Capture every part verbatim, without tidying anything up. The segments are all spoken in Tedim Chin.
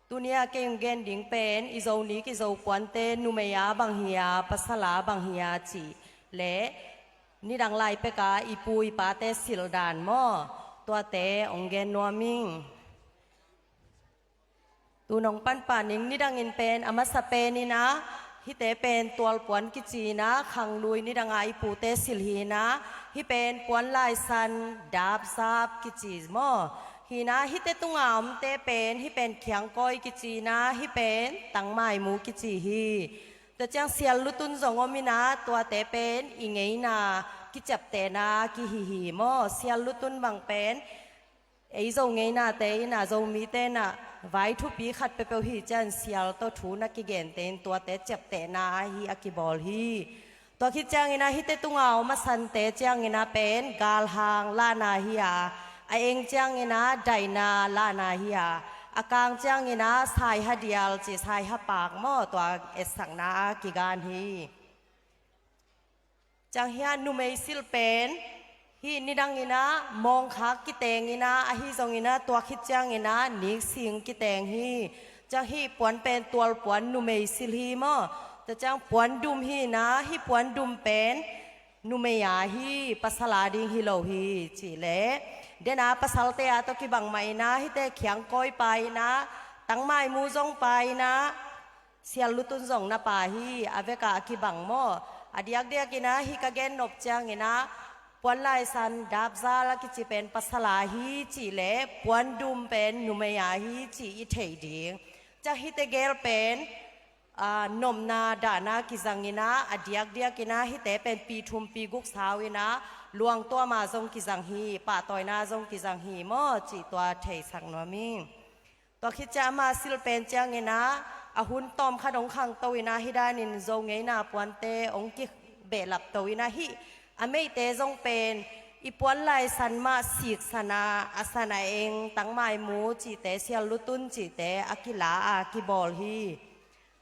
Tuni-a kei hong gen ding pen i Zo nik i Zo puante numei-a bang hi-a pasal-a bang hi-a cih le nidang lai peka i pu i pate silh dan maw, tuate hong gen nuam ing. Tu nong panpah ning, nidangin pen a masa penin ah hihte pen tualpuan kici-in ah khanglui nidanga i pute silh hi-in ah, hih pen puanlaisan dapzap kici maw. Hi-in ah hihte tunga omte pen hih pen khiangkawi kici-in ah hih pen tangmaimu kici hi. Tua ciang sial lutun zong om-in ah tuate pen i ngeina kiciaptehna kihi hi maw. Sial lutun bang pen ei Zo ngeinate in ah Zomite in ah vai thupi khat peuhpeuh hi ciang sial tawh thu na kigente in tuate ciaptehna ahi a kibawl hi. Tua khit ciangin ah hihte tunga om a sante ciangin ah pen galhang lahna hi-a, a eng ciangin ah daihna lahna hi-a, a kang ciangin ah saiha dial ci saiha pak maw, tua etsakna a kigan hi. Ciang hi-a numei silh pen hih nidangin ah mawngkhak kiteng in ah, ahi zongin ah tua khit ciangin ah niksing kiteng hi. Ciang hih puan pen tualpuan numei silh hi maw. Tua ciang puandum hi-in ah hih puandum pen numei-a hi, pasal-a ding hi lo hi cih leh, den a pasalte a tawh kibang mah in ah hihte khiangkawipa in ah tangmaimu zongpa in ah sial lutun zong napa hi, a vekah a kibang maw. A diakdiakin ah hih ka gen nop ciangin ah puanlaisan dapzal a kici pen pasal-a hi cih leh puandum pen numei-a hi cih i theih ding. Ciang hihte gel pen, aa, nopna dahna kizangin ah, a diakdiakin ah hihte pen pi thum pi guk sau-in ah luangtuama zong kizang hi, pahtawina zong kizang hi maw cih tua theisak nuam ing. Tua khit ciang ama silh pen ciangin ah a hun tawm khat hong khangto-in ah hih danin Zo ngeina puante hong kibehlapto-in ah hih a meite zong pen i puanlaisan mah siksan a, a san a eng tangmaimu cihte, sial lutun cihte a kila a kibawl hi.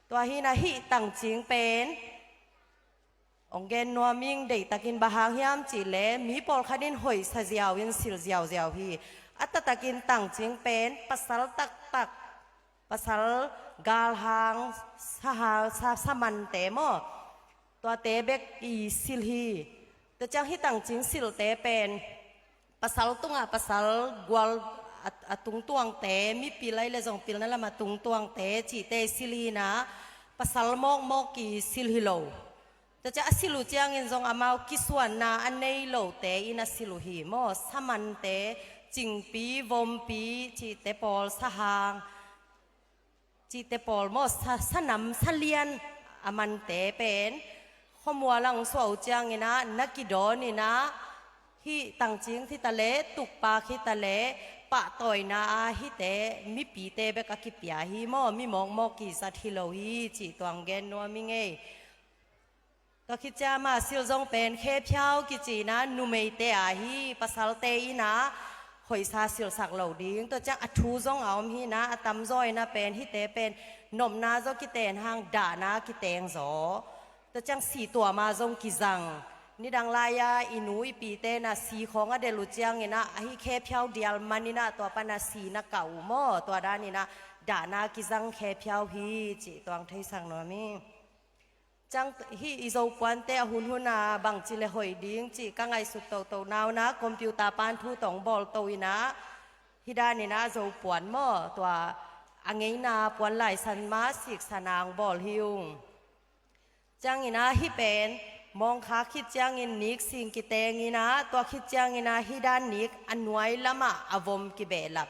Tua hi-in ah hih tangcing pen hong gen nuam ing. Deihtakin bang hang hiam cih leh mi pawlkhat in hoihsa ziau in silh ziauziau hi. A taktakin tangcing pen pasal taktak, pasal galhang, saha, sa, samante maw, tuate bek i silh hi. Tua ciang hih tangcing silhte pen pasal tungah pasal gual a, a tungtuangte, mipil ahih leh zong pilna lamah tungtuangte cihte i silh hi-in ah, pasal mawkmawk i silh hi lo. Tua ciang a silh uh ciangin zong amau kisuanna a nei lote in a silh uh hi maw. Samante, cingpi, vompi cihte pawl, sahang cihte pawl maw, sa, sanam, salian a mante pen khuamual ah hong suah uh ciangin ah na kidawn-in ah, hih tangcing hi ta leh, tukpak hi ta leh, pahtawina ah hihte mipite bek a kipia hi maw, mi mawkmawk kizat hi lo hi cih tua hong gen nuam ing ei. Tua khit ciang ama silh zong pen khephiau kici-in ah numeite a hi, pasalte in ah hoihsa silhsak lo ding. Tua ciang a thu zong a om hi-in ah, a tamzaw in ah pen hihte pen nopna zaw kiten hang dahna kiteng zaw. Tua ciang si tuam a zong kizang. Nidang lai-a i nu i pite in ah si khawng a delh uh ciangin ah, ahi khephiau dial man-in ah tua pan ah si na kah uh maw, tua danin ah dahna kizang khephiau hi cih tua hong theisak nuam ing. Ciang hih i Zo puante a hunhun a bangci leh hoih ding cih ka ngaihsut tohtohna un ah computer pan thu tawh hong bawlto-in ah, hih danin ah Zo puan maw, tua a ngeina puanlaisan mah siksan a hong bawl hi ung. Ciangin ah hih pen mawngkhak khit ciangin niksing kiteng-in ah, tua khit ciangin ah hih dan nik a nuai lamah a vom kibehlap.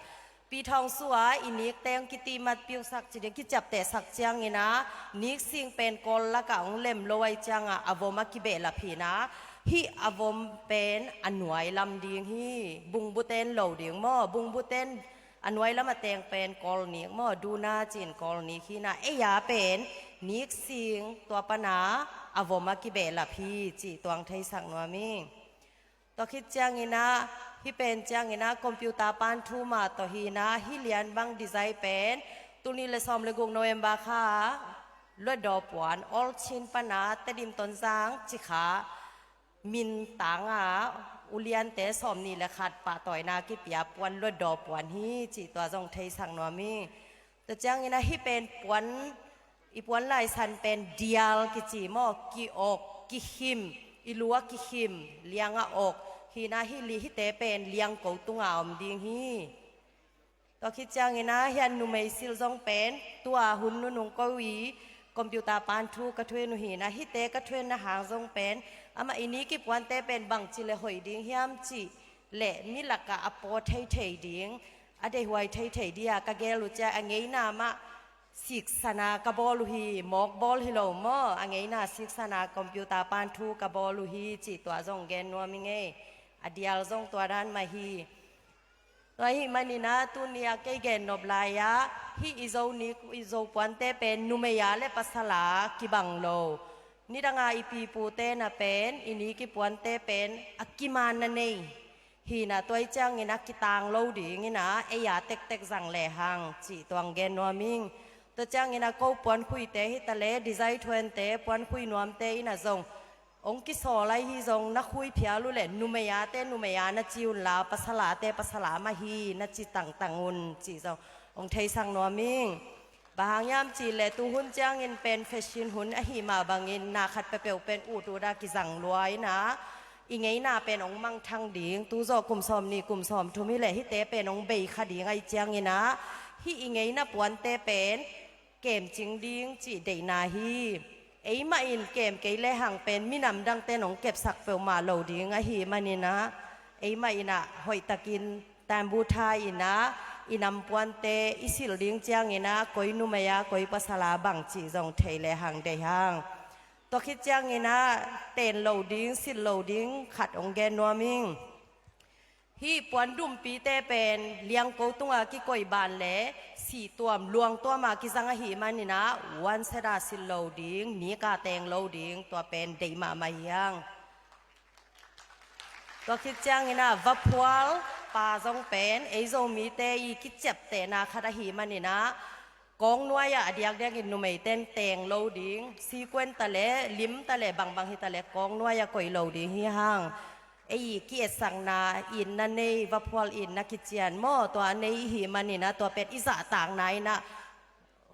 Pi thawng sua i nikte hong kitihmat piuhsak ci ding, kiciaptehsak ciangin ah, niksing pen kawl lakah hong lem lo ahih ciangah a vom a kibehlap hi-in ah, hih a vom pen a nuai lam ding hi. Bungbuten lo ding maw, bungbuten a nuai lam a teng pen kawl nik maw, duna ci-in kawl nik hi-in ah, ei-a pen niksing tua pan ah a vom a kibehlap hi cih tua hong theisak nuam ing. Tua khit ciangin ah, hih pen ciangin ah computer pan thu mah tawh hi-in ah, hih lian bang design pen tul nih leh sawm leh guk November kha Hluttaw puan, Old Chin pan ah Tedim, Tonzang, Cikha, Min tang ah uliante sawmnih leh khat pahtawina kipia puan, Hluttaw puan hi cih tua zong theisak nuam ing. Tua ciangin ah hih pen puan, i puan laisan pen dial kici maw, ki-ok, kikhim, i lu a kikhim, liang a ok. Hi-in ah hih li, hihte pen liangko tunga om ding hi. Tua khit ciangin ah hih a numei silh zong pen tua hun nunung ko i computer pan thu ka thuih uh hi-in ah hihte ka thuihna hang zong pen amah i nik i puante pen bangci le hoih ding hiam cih le mi lakah a paw theithei ding, a deihhuai theithei ding a ka gel uh ciang a ngeina mah siksana ka bawl uh hi, mawk bawl hi lo maw, a ngeina siksana computer pan thu ka bawl uh hi cih tua zong gen nuam ing ei. A dial zong tua dan mah hi. Tua ahih manin ah tuni a kei gen nop lai-ah hih i Zo nik, i Zo puante pen numei a le pasal a kibang lo. Nidanga i pipute na pen i nik i puante pen a kiman na nei. Hi-in ah tua ahih ciangin ah kitang lo dingin ah ei a tektek zang lehang cih tuang gen nuam ing. Tua ciangin ah ko puankhuite hi ta le, design thuante, puankhui nuamte in ah zong hong kisawl lai hi zong na khui phial uh leh numei a te numei a na ci un la, pasal a te pasal a mah hi na ci tangtang un cih zong hong theisak nuam ing. Bang hang hiam cih leh tuhun ciangin pen fashion hun ahih mah bangin na khat peuhpeuh pen ut ut a kizang lua in ah i ngeina pen hong mangthang ding, tu zawh kum sawm nih kum sawm thum hi leh hihte pen hong bei kha ding ahih ciangin ah hih i ngeina puante pen kemcing ding cih deihna hi. Eimah in kem kei lehang pen minam dangte in hong kepsak peuhmah lo ding ahih manin ah eimah in ah hoihtakin tambu tha in ah i nam puante i silh ding ciangin ah koi numei a koi pasal a bang cih zong thei lehang deih hang. Tua khit ciangin ah ten lo ding, silh lo ding khat hong gen nuam ing. Hih puan dumpite pen liangko tunga kikoih ban le sih tuam, luang tuam a kizang ahih manin ah one set a silh lo ding, nik a teng lo ding, tua pen deih mahmah hi hang. Tua khit ciangin ah vaphual pa zong pen ei Zomite i kiciaptehna khat ahih manin ah kawng nuai-ah a diakdiakin numeite in teng lo ding, sequin ta le, lim ta le, bangbang hi ta le kawng nuai-ah koih lo ding hi hang. Ei i ki-etsakna itna nei, vaphual itna kician maw, tua a nei i hih manin ah tua pen i zahtakna in ah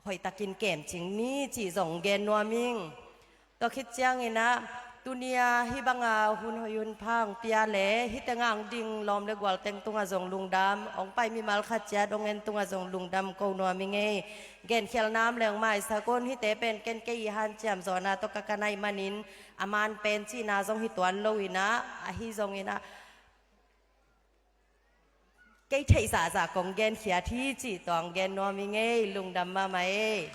hoihtakin kemcing ni cih zong gen nuam ing. Tua khit ciangin ah tuni a hih banga hun hoih hun pha hong pia le hih tengah hong ding lawm le gualteng tungah zong lungdam, hong pai mimal khat ciat hong en tungah zong lungdam ko nuam ing ei. Genkhialhna om leh hong maisak un, hihte pen ken kei i hanciam zawhna tawh ka kan ahih manin a man pen cihna zong hi tuan lo in ah, ahi zongin ah kei theih zahzah kong genkhiat hi cih tuang gen nuam ing ei, lungdam mahmah ei.